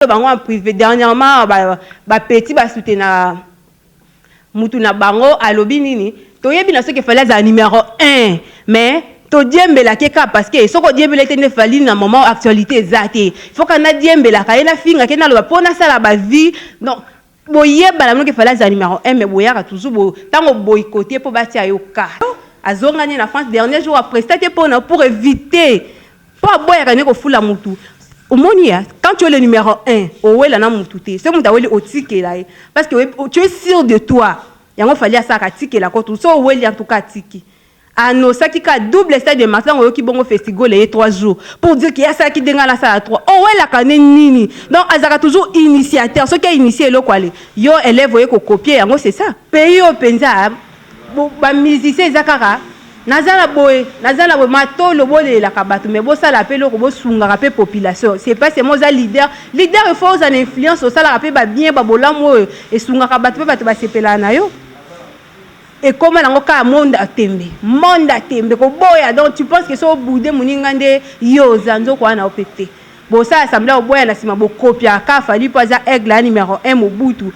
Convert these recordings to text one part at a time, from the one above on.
Bango en privé dernièrement, ba petit ba soutenaka mutu na bango. Alobi nini? Toyebi na soki Fally azala numéro 1, mais todiembelaki kaka parce que soki odiembeli te nde Fally na moment actualité eza te. Faut ka nadiembelaka ye, nafingaki, naloba mpo nasala bavie. Non, boyebana noki Fally azala numéro 1, mais boyaka toujours ntango boycotter mpo batia yo ka. Azongani na France dernier jour, apresta te mpona pour éviter, mpo aboyaka nde kofula mutu. Omoni ya, quand tu es le numéro 1, owela na mutu te. Soki mutu aweli, otikela ye parce que tu es sûr de toi. Yango Fally asalaka, atikela kotu. So oweli, en tout cas atiki. Anosaki ka double stade de Martyrs. Oyoki bongo festival eye 3 jours pour dire ke asalaki ndenge alasala 3. Owelaka nde nini? Donc azalaka toujours initiateur. Soki ainitie eloko, ale yo élève oye kocopier yango. C'est ça, pays oyo mpenza. Bamusicien eza kaka naza na boye, naza na boye, matolo bolelaka bato, mais bosala mpe eloko, bosungaka mpe population. C'est pas seulement oza leader. Leader, il faut oza na influence, osalaka mpe babien, babolamu oyo esungaka bato mpe bato basepelaka na yo. Ekóma nango kaka monde atembe, monde atembe koboya. Donc tu penses que so obude moninga nde yo oza nzoko wana yo mpe te. Bosala assemblée, oboya na nsima bokopiaka Fally mpo aza aigle ya numéro 1, Mobutu.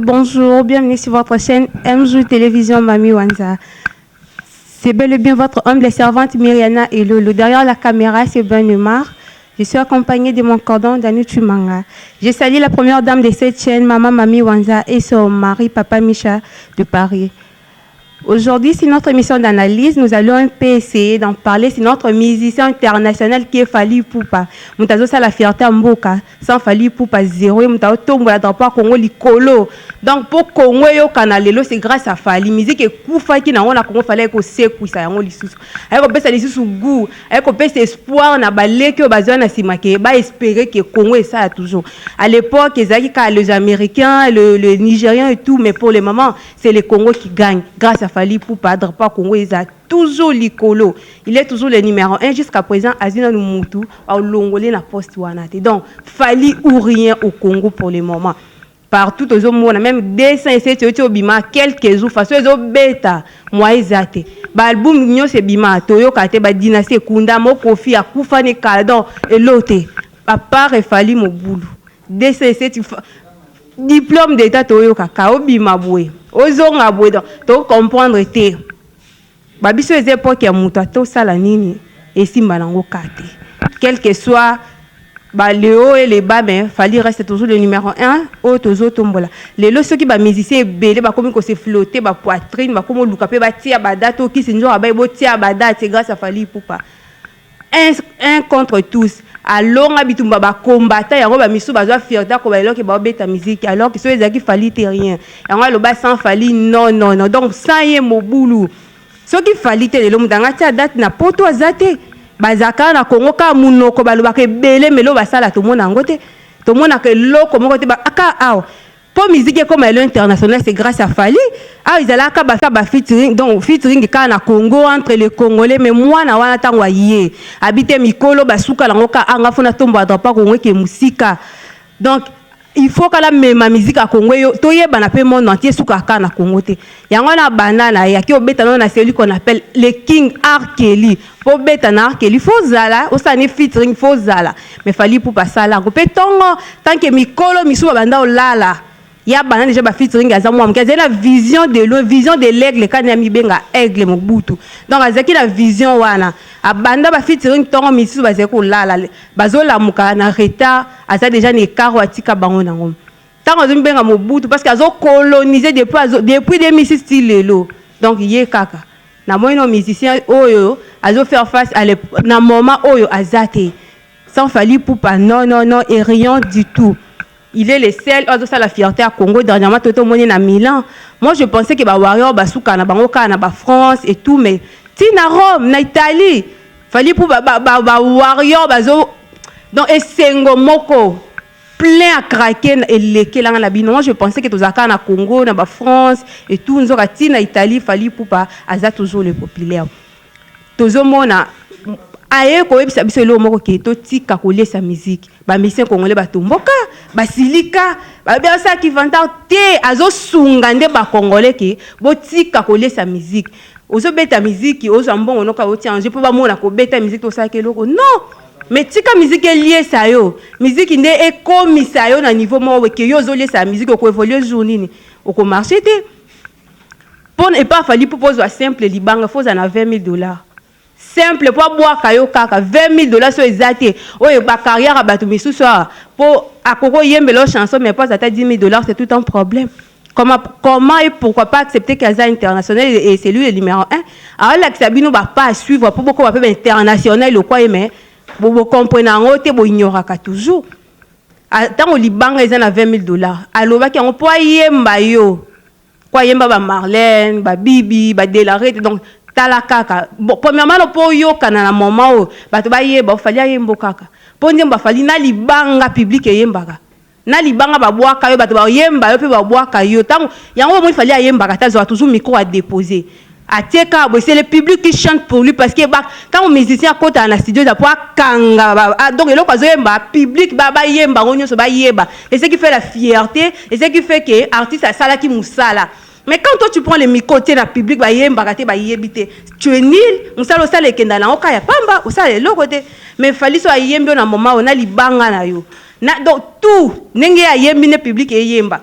Bonjour, bienvenue sur votre chaîne MJU Télévision Mami Wanza. C'est bel et bien votre humble servante Myriana et Lolo. Derrière la caméra, c'est Ben Neymar. Je suis accompagnée de mon cordon Danu Chumanga. Je salue la première dame de cette chaîne, Maman Mami Wanza, et son mari, Papa Micha de Paris. Aujourd'hui, c'est notre émission d'analyse. Nous allons un peu essayer d'en parler. C'est notre musicien international qui est Fally Ipupa. Moto azosala la fierté ya mboka. Sans Fally Ipupa, zéro. Moto azotombola drapeau ya Congo likolo. Donc pour Congo eyokana lelo, c'est grâce à Fally. Musique ekufaki nango na Congo, Fally ekosekwisa yango lisusu. Ayekopesa lisusu goût, ayekopesa espoir na baleki oyo bazwa na nsima ke baespérer ke Congo esala toujours. À l'époque, ezalaki kaka les Américains, le Nigériens et tout, mais pour le moment, c'est le Congo qui gagne. Grâce à Fally Ipupa, drapeau Congo eza toujours likolo. Il est toujours le numéro 1 jusqu'à présent. Azina mutu alongolé na poste wana te. Donc Fally ou rien au Congo pour le moment. Partout tozomona, même 207 oti obima quelques jours, façon ezobeta mwa eza te. Baalbum nyonso ebima, toyoka te. Badynastie ekunda, mokofi akufa ne kala. Donc elo te à part e Fally, mobulu. 207, diplôme d'état, toyokaka obima boye, ozonga boye. Donc tocomprendre te. Babiso eza époque ya moto atosala nini, esimba nango ka te. Quel que soit ba le haut et le bas, mais Fally reste toujours le numéro 1 oyo tozotombola lelo. Soki bamusicien ebele bakomi kose flotter bapoitrine, bakomi oluka mpe batia badate, okisi nzoka bai botia badate, grâce à Fally Ipupa. Un contre tous, alonga bitumba bakombata yango. Bamisu bazwa fierté akoba eloko baobeta musique, alors que soki ezalaki Fally te, rien. Yango aloba sans Fally, non, non, non. Donc sans ye, mobulu. Soki Fally te lelo, moto anga tia date na Poto aza te. Bazalaka na Kongo kaka monoko, balobaka ebele, melo basala tomona yango te. Tomonaka eloko moko te aka awa. Mpo musique ekoma elo international, c'est grâce à Fally. Awa ezalaka ba featuring, donc featuring kaka na Congo entre les Congolais. Mais mwana wana, ntango aye, abi te mikolo basuka nango ka anga fona tombola drapeau Congo eke mosika. Donc il faut kala mema musique ya Congo eyo toyebana mpe monde entier, suka kaka na Congo te. Yango wana banda na ye aki obeta nano na celui qu'on appelle le King R. Kelly. Mpo obeta na R. Kelly, faut ozala osala ni featuring, faut ozala. Mais Fally Ipupa asala yango mpe ntongo. Tant que mikolo misusu babanda olala ya banda déjà bafeaturing, aza mwa moke, azali na vision de lo vision de l'aigle kani ya mibenga Aigle Mobutu. Donc azalaki na vision wana, abanda bafeaturing ntongo. Misusu bazali kolala, bazolamuka na retard, aza déjà na écart oyo atika bango nango. Ntango azomibenga Mobutu, parce que azocoloniser depuis 2006 ti lelo. Donc ye kaka namoni no musicien oyo azofaire face à na moment oyo aza te. Sans Fally Ipupa, non, non, non et rien du tout. Il est le seul oyo azosala fierté ya Congo. Dernièrement, toto omoni na Milan. Moi, je pensais que bawarrior basuka na bango kaka na bafrance et tout, mais ti na Rome, na Italie, Fally mpo bawarrior bazo. Donc esengo moko plein à craquer elekelanga na bino. Moi, je pensais que tozalaka na Congo, na bafrance et tout, nzoka ti na Italie. Fally Ipupa aza toujours le populaire. Tozomona Aye koyebisa biso eloko moko ke totika koliesa musique. Bamusicien congolais batomboka, basilika, balobi asalaki vantard te, azosunga nde bacongolais ke botika koliesa musique. Ozobeta musique, ozwa mbongo noka otia ange mpo bamona kobeta musique, tosalaki eloko. Non, mais tika musique eliesa yo. Musique nde ekomisa yo na niveau moko ke yo ozoliesa musique, okoévolue jour nini? Okomarche te. Mpo epa Fally, mpo ozwa simple libanga, fo ozala na 20 000 $ simple mpo abwaka yo kaka 20 000 $. So eza te oyo bacarrière ya bato misusu awa, mpo akoki oyembela yo chanson, mais mpo aza ata 10 000 $, c'est tout un problème. Comment et pourquoi pas accepter qu'aza international et c'est lui le numéro 1? Aolakisa bino bapas à suivre mpo bokoma mpe bainternational lokwa ye, mais bocomprene yango te, boignoraka toujours. Ntango libanga eza na 20 000 $, alobaki yango mpo ayemba yo po ayemba bamarlène, babibi, badelarete. Donc tala kaka. Bon, premièrement, no mpo oyokana na moment oyo bato bayeba oFally, ayembo kaka mpo nzembo aFally na libanga, public eyembaka na libanga, babwaka yo, bato bayemba yo mpe babwaka yo. Ntango yango bomoni Fally ayembaka te, azwaka toujours micro adépose, atie kaka boye, c'est le public qui chante pour lui, parce que ntango musicien akotaka na studio, eza po akanga. Donc eloko azoyemba, public bayemba yango nyonso, bayeba. Et ce qui fait la fierté et ce qui fait que artiste asalaki mosala. Mais quand toi tu prends le micro, tie na public, bayembaka te, bayebi te, tu es nul. Mosala osala ekenda nango kaka ya pamba, osala eloko te. Mais Fally so ayembi yo na moment oyo na libanga na yo na, donc tout ndenge ayembi nde public eyemba.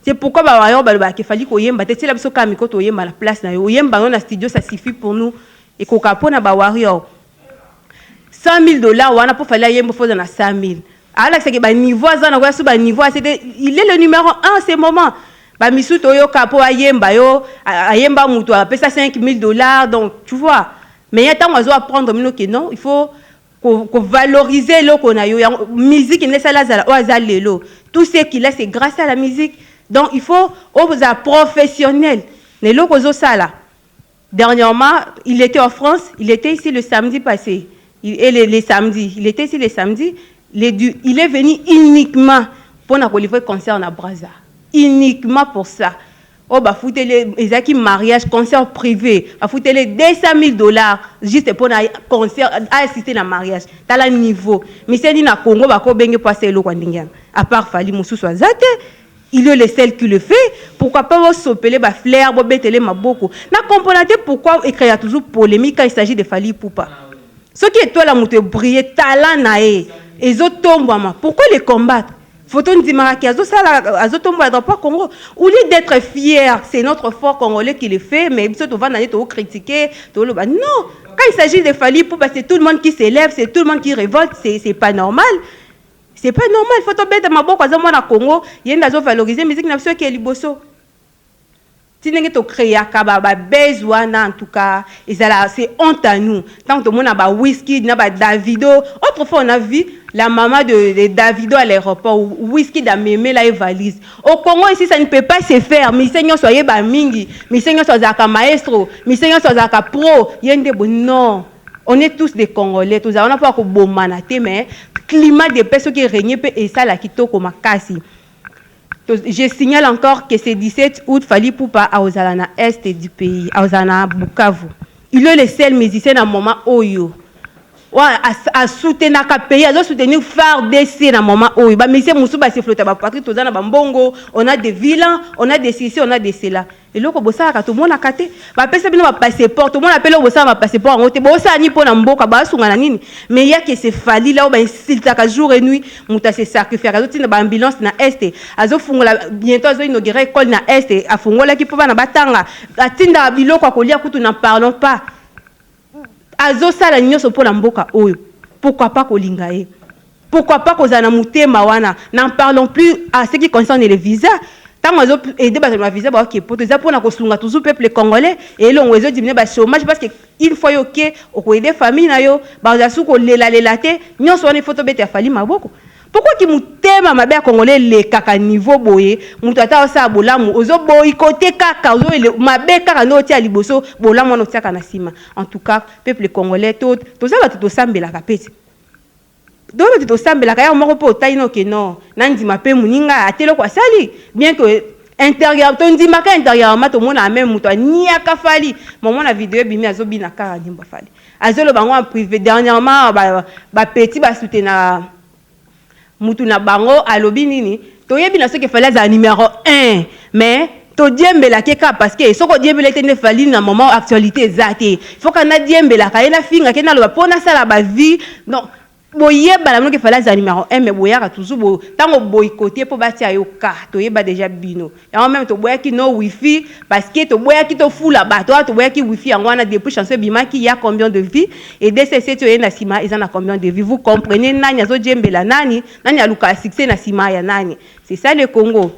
C'est pourquoi bawayo balobaka Fally koyemba te, tiela biso kaka micro, toyemba na place na yo. Oyemba yango na studio, ça suffit pour nous, ekoka mpona bawarrior. 100 000 $ wana, mpo Fally ayemba, fo oza na 100 000. Alakisaki baniveau aza na koya so baniveau asete, il est le numéro 1 ce moment. Bamisu toyoka mpo ayemba yo, ayemba moto apesa 5 000 dollars. Donc tu vois, mais ye ntango azo apprendre bino ke non, il faut kovaloriser eloko na yo. Musique nde esala azala oyo aza lelo. Tout ce qu'il a, c'est grâce à la musique. Donc il faut ozala professionnel na eloko ozosala. Dernièrement, il était en France, il était ici le samedi passé et les samedis, il était ici les samedis. Il est venu uniquement mpona kolivrer concert na Braza, uniquement pour ça. Oyo bafuteli, ezalaki mariage, concert privé, bafuteli 200 000 $ juste mpona concert, aassiste na mariage. Tala niveau miseni na Congo, bakobenge mpo asa eloko ya ndenge wana. À part Fally, mosusu aza te. Il est le seul qui le fait. Pourquoi pas bosopele bafleur, bobetele maboko? Na comprendre te pourquoi ecréa toujours polémique quand il s'agit de Fally Ipupa. Soki etola moto ebrille, talent na ye ezotombwama, pourquoi les combattre? Photo ndimaka azosala, azotombola drapeau Congo. Au lieu d'être fier, c'est notre fort congolais qui le fait, mais biso tovanda nde tocritiquer, toloba non. Quand il s'agit de Fally Ipupa, c'est tout le monde qui s'élève, c'est tout le monde qui révolte. C'est pas normal, c'est pas normal. Faut tobeta maboko, aza mwana Congo, ye nde azovaloriser musique na biso eke liboso. Ti ndenge tocréaka babase wana, en tout cas ezala, c'est honte à nous. Tant tomona baWizkid na baDavido, autrefois on a vu la maman de Davido à l'aéroport, Wizkid amemela ye valise. Au Congo ici, ça ne peut pas se faire. Mise nyonso ayeba mingi, mise nyonso azalaka maestro, mise nyonso azalaka pro, ye nde bo. Non, on est tous des Congolais, tozala wana mpo ya kobomana te, mais climat de paix soki règne mpe esala kitoko makasi. Je signale encore que ce 17 août, Fally Ipupa aozala na est du pays, aozala na Bukavu. Il est le seul musicien na moment oyo asoutenaka pays, azosoutenir FARDC na moment oyo. Bamusicien mosusu baseflota bapatri, toza na bambongo, on a des vilans, on a des ceci, on a des cela. Eloko bosalaka tomonaka te. Bapesa bino bapasseport, tomona mpe eloko bosala bapasseport yango te. Bosala nini mpo na mboka? Basunga na nini? Mais yake se Fally la oyo bainsultaka jour et nuit, moto ase sacrifiaka, azotinda baambulance na est, azofungola, bientôt azoinaugure école na est, afungolaki mpo bana batanga, atindaka biloko ya kolia kutu, n'en parlons pas. Azosala nyonso mpo na mboka oyo. Pourquoi pas kolinga ye? Pourquoi pas kozala na motema wana? N'en parlons plus à ce qui concerne le visa. Ntango azoaide bato na bavisa, baoke poto, eza mpona kosunga toujours peuple congolais. Elongo ezodiminuer bachômage, parce que une fois yo oke, okoaider famille na yo, bazala su kolelalela te. Nyonso wana ifo tobeta Fally maboko. Pourquoi ki motema mabe ya congolais elekaka niveau boye? Moto ata osala bolamu, ozoboyikote kaka mabe kaka nde otia liboso, bolamu wana otiaka na nsima. En tout cas, peuple congolais, toza bato tosambelaka pe te, toza bato tosambelaka yango moko mpo otali na oke non, nandima mpe moninga ate eloko asali bien que Intérieure tondimaka, intérieurement tomonaka même moto aniaka Fally. Momona video ebimi, azobina kaka nyimbo Fally, azoloba yango en privé. Dernièrement, bapetits basoutenaka mutu na bango, alobi nini? Toyebi na soki Fally azala numéro 1, mais todiembelaki kaka parce que soki odiembeli te nde Fally na moment actualité eza te. Faut ka nadiembelaka ye, nafingaki, naloba mpo nasala bavues. Donc boyebana bino ke Fally azala numéro 1, mais boyaka toujours ntango boycotter mpo batia yo ka. Toyeba déjà bino yango. Même toboyaki no wifi parce que toboyaki tofula bato wana, toboyaki wifi yango wana. Depuis chanson ebimaki, ya combien de vues? Et dcc ti oye na nsima eza na combien de vues? Vous comprenez nani azodiembela nani, nani alukaka succès na nsima ya nani? C'est ça le Congo.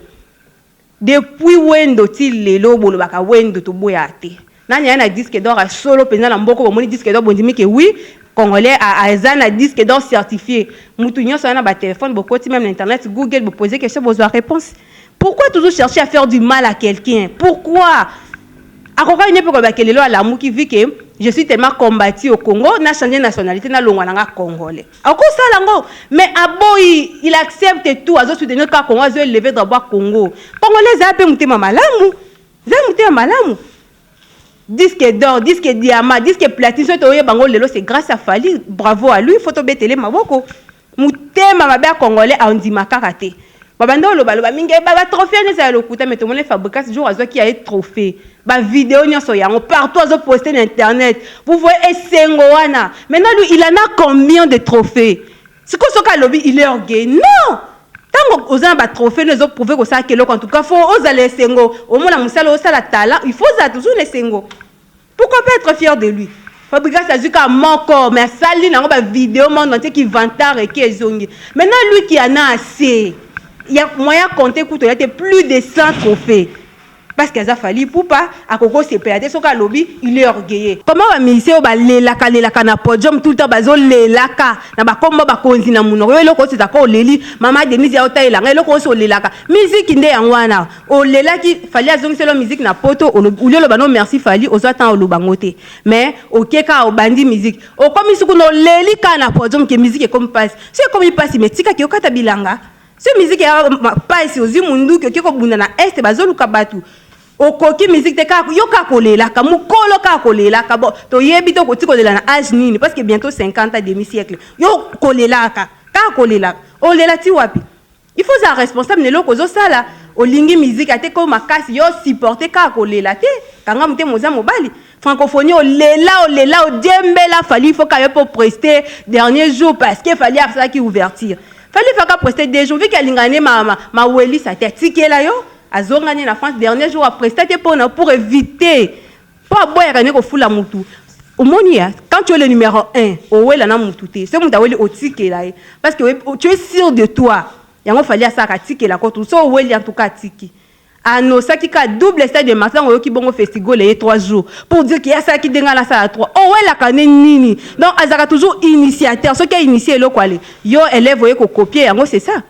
Depuis Wendo ti lelo, bolobaka Wendo, toboya te. Nani aya na disque d'or ya solo mpenza na mboka? Bomoni disque d'or, bondimi ke oui, congolais aza na disque d'or certifié. Mutu nyonso aza na batéléphone, bokoti même na internet, Google, bopose question, bozwa réponse. Pourquoi toujours chercher à faire du mal à quelqu'un? Pourquoi? Akokaki nde mpe kolobaka lelo alamuki, vu que je suis tellement combattu au Congo, na changer nationalité, nalongwa nanga congolais. Akosala yango, mais aboyi. Il accepte tout, azosoutenir kaka Congo, azoélever drapeau Congo. Congolais ezala mpe motema malamu, eza motema malamu. Disque d'or, disque diamant, disque platine, soki toyeba yango lelo, c'est grâce à Fally. Bravo à lui, faut tobetele maboko. Motema mabe ya congolais, andima kaka te. Babanda olobaloba mingi, batrophée wana ezala lokuta, mais tomoni Fabregas, jour azwaki ya ye trophée, bavideo nyonso yango partout, azoposte na internet. Vous voyez esengo wana? Maintenant lui, il en a combien de trophées? Sikoyo soki alobi il est orgueil, non. Ntango oza na batrophée no, ezoprouver kosalaka eloko. En tout cas, faut ozala esengo, omona mosala osala talent, il faut ozala toujours na esengo. Pourquoi pas être fier de lui? Fabregas azwi kaka moko, mais asali nango bavideo monde entier qui vantard eke ezongi. Maintenant lui qui en a assez, il y a moyen compter kutu ya te, plus de 100 trophées, parce que aza Fally Ipupa, akoki osepela te soki alobi il est orgueilleux? Comment bamusicien oyo balelaka lelaka na podium tout le temps, bazolelaka na bakombo bakonzi na monoko? Yo eloko oyo ezaka oleli mama Denise ya otalelanga, eloko oyo olelaka miziki nde yango wana. Olelaki Fally azongiselo musique na poto, oli oloba no merci Fally, ozwa ntan oloba ngo te, mais oke kaka obandi musique, okomi suku na oleli kaka na podium ke musique ekomi mpasi. So ekomi mpasi, mais tikaki okata bilanga. So musique ya mpasi, ozwi munduki, oke kobunda na este, bazoluka bato. Okoki musique te, kaka yo kaka kolelaka mokolo, kaka kolelaka. Bon, toyebi te okoti kolela na age nini, parce que bientôt 50 ans, demi siècle, yo kolelaka kaka, kolelaka, olela ti wapi? Il faut ozala responsable na eloko ozosala. Olingi musique ate ko makasi, yo supporte kaka kolela te, kanga motema, oza mobali. Francophonie, olela, olela, odiembela Fally. Il faut kaka yo mpo prester dernier jour, parce que Fally asalaki ouverture. Fally faka prester 2 jours, vu que alingaka nde mawelisa te, atikela yo, azongani na France. Dernier jour apresta te mpona pour éviter, mpo aboyaka nde kofula mutu. Omoni ya, quand tu es le numéro 1, owela na mutu te. So mutu aweli, otikela ye, parce que tu es sûr de toi. Yango Fally asalaka, atikela kotu. So oweli, en tout cas atiki, anosaki ka double stade de Martyrs. Oyoki bongo festival eye 3 jours pour dire ke asalaki ndenge alasala 3. Owelaka nde nini? Donc azalaka toujours initiateur. Soki ainitie eloko, ale yo élève oye kocopier yango, c'est ça.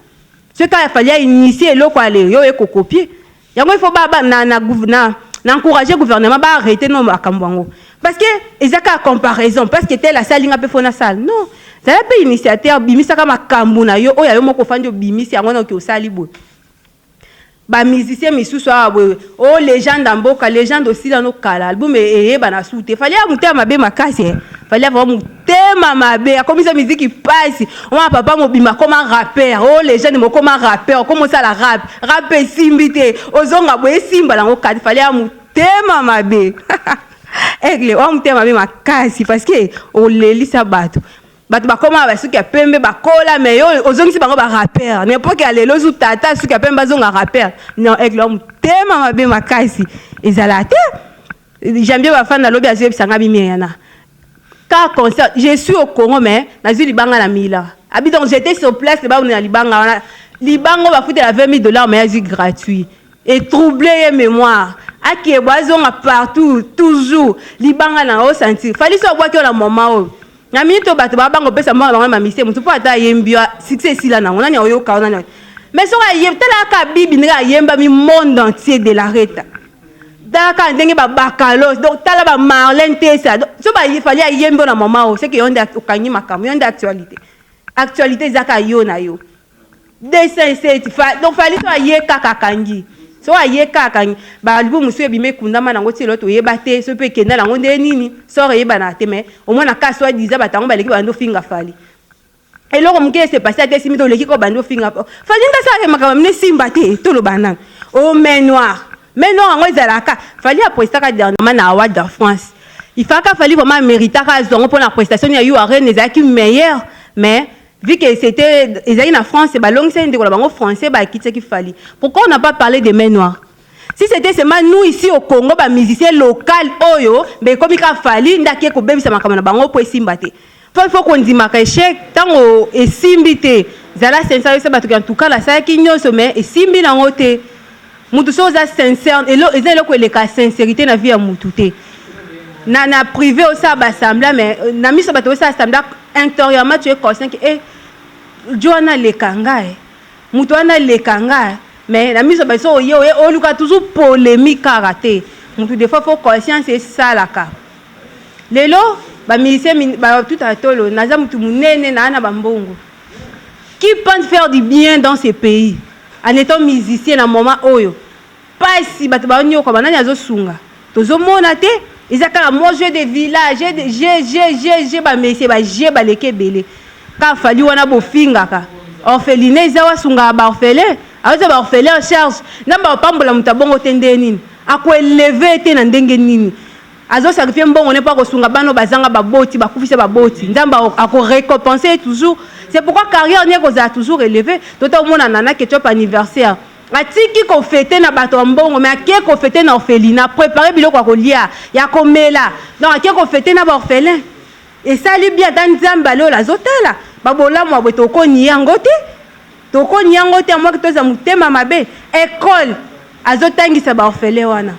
Soki afali ainitie eloko, ale yo oye kocopier yango. Il faut ba na encourager gouvernement baarrêter no makambo yango, parce que eza kaka comparaison, parce que tel asali, nga mpe faut nasala. Non, zala mpe initiateur, bimisaka makambo na yo oyo ya yo moko ofandi, obimisi yango na oki osali boye. Bamusicien misusu awa boye o légende ya mboka, légende osila no kala, album eyebana su te. Fally ya motema mabe makasi. Fally vraiment motema mabe, akomisa miziki pasi. Omona papa mobima akoma rappeur, o légende mokoma rappeur, okoma osala rap, rap esimbi te, ozonga boye, esimba nango kati. Fally ya motema mabe, aigle oya motema mabe makasi, parce que olelisa bato. Bato bakóma basuki ya pembe, bakola, mais yo ozongisi bango barappeur. N'importe ya lelo ozu tata suki ya pembe, azonga rappeur. Non, aigle oya motema mabe makasi, ezala te. Janvier bafanda, alobi, azoyebisanga bimiana ka concert, je suis au Congo, mais nazwi libanga na mila abi. Donc j'étais sur place, bauna na libanga wana, libanga oyo bafutela 20 000 $, mais azwi gratuit. Etrouble ye mémoire, akebo azonga partout, toujours libanga na osentir. Fally so abwaki oyo na moment oyo na minute oyo, bato babanga opesa mbongo bango bamisie. Motu mpo ata ayembi yo, succès esila nango, nani aoyoka yo? Nani? Mais soki ayembi, tala kaka bibi ndenge ayembami monde entier de la reta, tala kaka ndenge babakalos. Donc tala bamarlene tesa. So Fally ayembi oyo na moment oyo, seke yo nde okangi makambo, yo nde actualité. Actualité eza kaka yo na yo 207. Donc Fally so aye kaka akangi. So aye kaka ba album mosusu ebima, ekundama nango ti lelo, toyeba te so mpe ekenda nango nde nini sor eyebana te. Mais omona ka soi-disant bato yango baleki, bandi ofinga Fally. Eloko moke ese passé ate esimbi te, oleki ko bandi ofinga Fally. Nde asalaka makambo mine esimba te. Toloba nanu o main noire. Main noire yango ezalaka Fally aprestaka dernièrement na Award de France. Ifaka Fally vraiment améritaka azwa yango mpona prestation ya U Arena, ezalaki meilleur. Mais vu que c'était ezalaki na France, balongisaki ndeko na bango français, bakitisaki Fally. Pourquoi on n'a pas parlé de main noire si c'était seulement nous ici au Congo, bamusicien local oyo bekomi kaka Fally nde ake kobebisa makambo na bango mpo esimba te? Mpo il faut kondimaka échec ntango esimbi te. Zala sincère, oyebisa bato: en tout cas nasalaki nyonso, mais esimbi nango te. Mutu so oza sincère, eza eloko eleka sincérité na vie ya mutu te. Na privé osala basemblant, mais na miso bato osala semblant, intérieurement tu es conscient que eh, jo wana aleka ngai, moto wana aleka ngai. Mais na miso baso oye oluka toujours polémique kaka te. Motu des fois faut conscience esalaka. Lelo bamusicien batutaka tolo, naza motu monene, naa na bambongo. Qui pense faire du bien dans ce pays en étant musicien na moment oyo pasi bato banyoka, banani azosunga? Tozomona te. Eza kaka moi, jeu de village, g g g g, bamesie baje baleki ebele. Kaka Fally wana bofingaka, orphelinat eza, wasungaka baorphelin, aoza baorphelin en charge. Nzambe apambola moto abongo te. Ndenge nini akoélever te? Na ndenge nini azosacrifier mbongo ne mpo akosunga bana bazanga baboti, bakufisa baboti? Nzambe akorécompenser toujours. C'est pourquoi carrière nie kozala toujours élevé. Tota omona Nana Ketchup, anniversaire atiki kofêter na bato ya mbongo, mais ake kofêter na orphelinat, préparer biloko ya kolia, ya komela. Donc ake kofêter na baorphelin, esali bien. Ata Nzambe alola, azotala babolamu ya boye. Tokoni yango te, tokoni yango te. Amoki toza motema mabe. Ekole azotangisa baorphelin wana,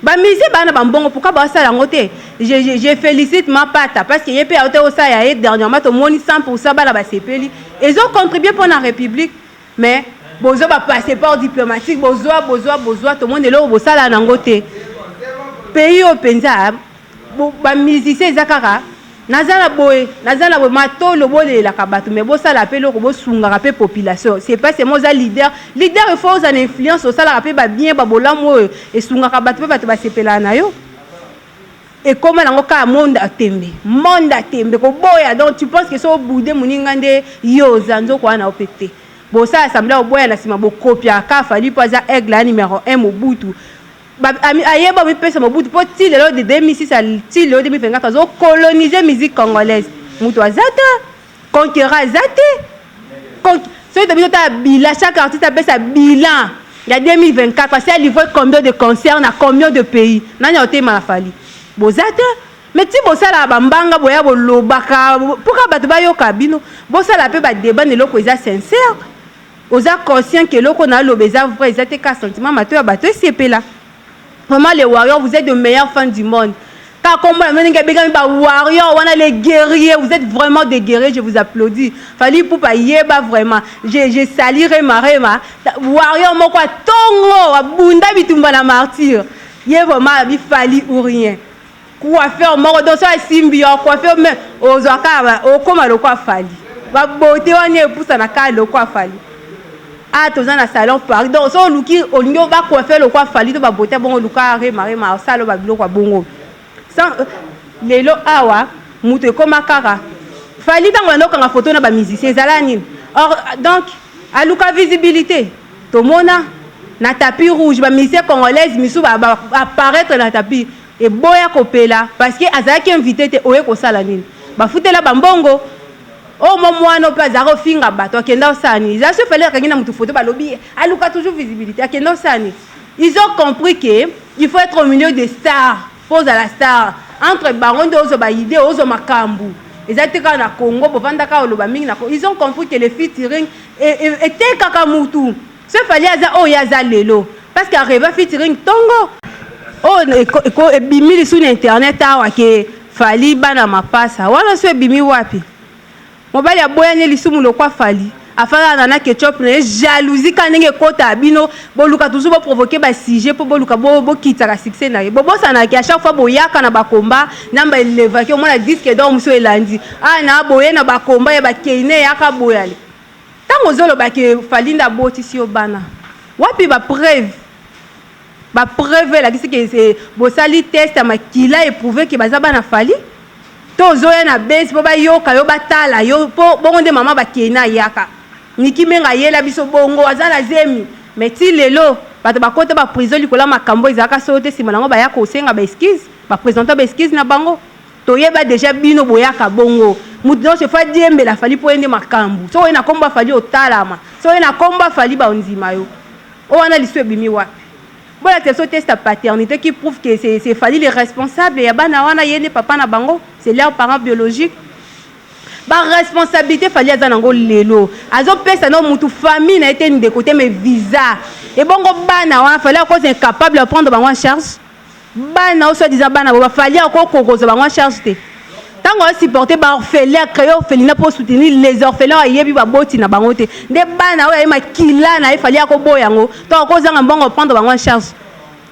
bamusicien baa na bambongo, pourquoi basala yango te? Je félicite Mapata parce que ye mpe aote osala ye dernièrement, tomoni 100 bana basepeli, ezocontribuer mpo na république. Mais bozwa bapasseport diplomatique, bozwa, bozwa, bozwa, tomoni eloko bosala nango te. Pays oyo mpenza, bamusicien eza kaka naza na boye, naza na boye, matolo bolelaka bato, mais bosala mpe eloko, bosungaka mpe population. C'est pas seulement oza leader. Leader, il faut oza na influence, osalaka mpe babien, babolamu oyo esungaka bato mpe bato basepelaka na yo. Ekóma nango kaka monde atembe, monde atembe koboya. Donc tu penses que so obude moninga nde yo oza nzoko wana, ope te. Bosala assemblée, oboya, na nsima bokopiaka Fally mpo aza aigle ya numéro 1. Mobutu ayeba mipesa Mobutu mpo ti lelo de 2006 ti lelo 2024 azocoloniser musique congolaise. Moto aza te, concurrent aza te. Soki tobi totala bilan, chaque artiste apesa bilan ya 2024, parce alivré combien de concerts na combien de pays, nani aotema na Fally? Boza te. Mais ti bosalaka bambanga, boya bolobaka mpoka bato bayoka bino, bosala mpe badébat na eloko eza sincère. Oza conscient ke eloko na aloba eza vrai, eza te ka sentiment mato ya bato esepela. Vraiment, les warriors, vous êtes de meilleurs fans du monde. Kaka kombo na ndenge ebengami bawarrior wana, les guerriers, vous êtes vraiment des guerriers, je vous applaudis. Fally Ipupa yeba vraiment, je sali Rema. Rema warrior moko atongo abunda bitumba na martyr. Ye vraiment abi Fally ou rien. Coiffeur moko, donc so asimbi yo coiffeur, mais ozwa kaka okóma lokwa Fally, babote wana epusana kaka lokwa Fally. Ah, toza na salon Paris. Donc so oluki, olingi bacoiffer lokwa Fally to babote bongo, oluka Rema. Rema osala babiloko ya bongo. Lelo awa moto ekóma kaka Fally. Ntango banda okanga foto na bamusicien, ezala nini? Or donc aluka visibilité. Tomona na tapis rouge bamusicien congolaise misu baapparaître na tapis, eboya kopela parce que azalaki invité te. Oye kosala nini? Bafutela bambongo oyo. Mo mwana mpe azalaka ofinga bato, akenda osala nini? Eza so Fally akangi na motu foto, balobi aluka toujours visibilité, akenda osala nini? Ils ont compris que il faut être au milieu des stars mpo ozala star. Entre bango nde ozwa baidée, ozwa makambo. Eza te kaka na Congo bovandaka oloba mingi na. Ils ont compris que le featuring etekaka mutu. So Fally aza oyo aza lelo parce que areva featuring ntongo oyo ebimi lisu na internet awa ke Fally bana mapasa wana. So ebimi wapi? Mobali aboyani lisumu lokwa Fally afandaka na Ketchup na ye. Jalousie kaka ndenge ekɔta bino, boluka toujours boprovoquer basujet mpo boluka bokitaka succès na ye. Bobosanaki à chaque fois boyaka na bakomba, nzambe elevaki. Omona disque d'or mosu elandi a na boye na bakomba ya bakeine eyaka boyale. Ntango ozolobaki Fally nde abotisi yo bana. Wapi bapreuve? Bapreuve elakisi ke bosali test ya makila eprouve ke baza bana Fally. To ozoya na base mpo bayoka yo, batala yo mpo bongo nde mama bakei ayaka Niki Menga ayela biso bongo aza na zemi. Mais ti lelo bato bakota baprison likolo ya makambo ezalaka solo te. Nsima nango baya kosenga baexcuse, baprésente baexcuse na bango. Toyeba déjà bino boyaka bongo, moto nyonso efo adiembela Fally mpo ye nde makambo. Soki oye na nkombo a Fally, otalama. Soki oye na nkombo a Fally, bandima yo. Oyo wana liso ebimi wapi? Bolakisa biso test ya paternité qui prouve que c'est Fally le responsable ya bana wana, ye nde papa na bango, c'est leur parent biologique. Baresponsabilité Fally aza nango lelo, azopesa no mutu famille na ye te, ndeko te, mais visa ebongo bana wana, Fally akoza incapable ya prendre bango en charge. Bana oyo soi-disant bana bo baFally, akokokozwa bango en charge te. Ntango asupporte baorphelin, acréer orphelinat mpo soutenir les orphelins, ayebi baboti na bango te, nde bana oyo aye makila na ye, Fally akoboya yango to akozanga mbongo prendre bango en charge.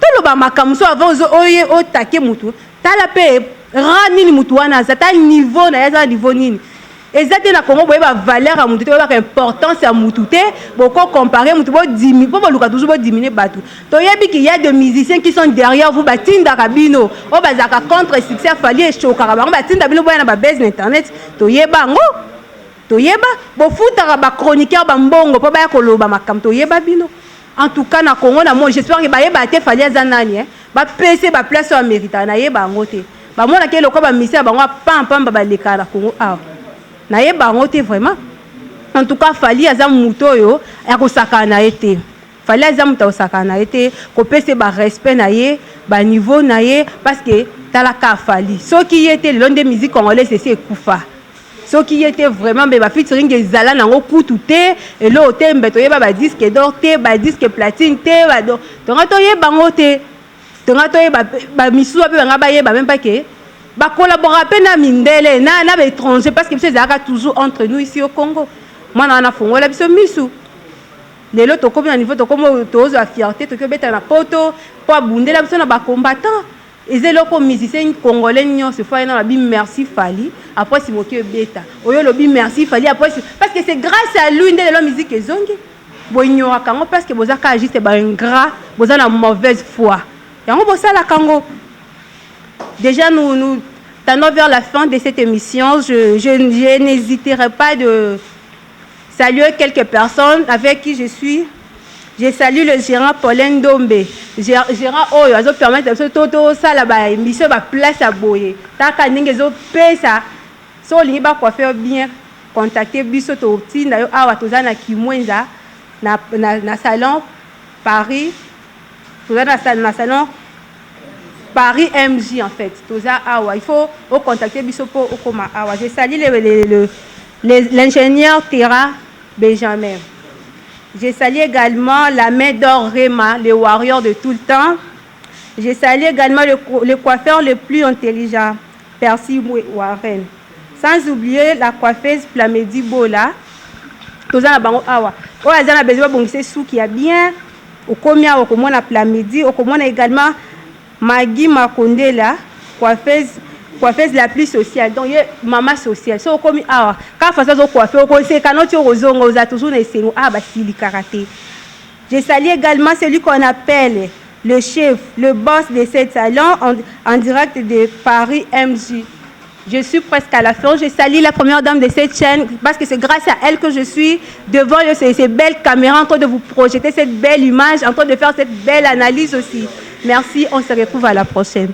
Toloba makambo so avant oye otake mutu, tala mpe rang nini mutu wana aza, ta niveau na ye aza na niveau nini. Eza te na Kongo boyeba valeur ya mutu te, boyebaka importance ya mutu te. Bokocompare mutu bodimi mpo boluka toujours bodimine bato. Toyebi ki y a des musiciens qui sont derrière vous, batindaka bino, oyo bazalaka contre succès ya Fally, eshokaka bango, batinda bino boya na babase na internet. Toyeba yango, toyeba bofutaka bachroniqueur bambongo mpo baya koloba makambo. Toyeba bino. En tout cas na Congo na moi, j'espère ke bayeba te Fally aza nani, eh? Bapese baplace oyo améritaka, nayeba yango te. Bamonaki eloko bamisi ya bango apampamba balekaka na Congo awa, nayeba yango te vraiment. En tout cas Fally aza moto oyo akosakana na ye te. Fally aza moto akosakana na ye te, kopesa barespect na ye, baniveau na ye, parce que talaka Fally, soki ye te lelo nde musique congolaise esi ekufa. Soki ye te vraiment, mbe bafeaturing ezala nango kutu te, eloko te. Mbe toyeba badisque d'or te, badisque platine te, tonga toyeba yango te. Tonga toyeba bamisusu mpe banga bayeba même pas ke bacollabora mpe na mindele na baétranger, parce que biso ezalaka toujours entre nous ici au Congo. Mwana wana fongola biso misu. Lelo tokomi na niveau tokomi, tozwa fierté, toki obeta na poto mpo abundela biso na bacombattant. Eza eloko musicien congolais nyonso fo ayena lobi merci Fally. Après simoki ebeta oyo olobi merci Fally après, parce que c'est grâce à lui nde lelo musique ezongi. Boignoraka yango parce que boza kaka juste baingrat, boza na mauvaise foi, yango bosalaka yango. Déjà nous nous tendons vers la fin de cette émission. Je n'hésiterai pas de saluer quelques personnes avec qui je suis. Je salue le gérant Paulin Ndombe, gérant oyo azopermettre biso tosala baémission, baplace ya boye. Taka ndenge ezopesa. So olingi bacoiffer bien, contacte biso, totinda yo awa. Toza na Kimwenza na salon Paris, toza na salon Paris MJ. En fait toza awa, il faut ocontacte biso mpo okóma awa. Je salue l'ingénieur Terra Benjamin. Je salue également la main d'or Rema, le warrior de tout le temps. Je salue également le coiffeur le plus intelligent, Percy Warren. Sans oublier la coiffeuse Plamedi Bola. Toza na bango awa. Oyo aza na besoin babongisa suki ya bien, okomi awa, okomona Plamedi, okomona également Magui Makondela, coiffeuse la plus sociale. Donc ye mama sociale. So okomi awa, kaka façon azocoiffe, okoseka noti, okozonga oza toujours na esengo. Awa basilikaka te. Je salue également celui qu'on appelle le chef, le boss de cette salon en direct de Paris MJ. Je suis presque à la fin. Je salue la première dame de cette chaîne parce que c'est grâce à elle que je suis devant ces belles caméras en train de vous projeter cette belle image, en train de faire cette belle analyse aussi. Merci, on se retrouve à la prochaine.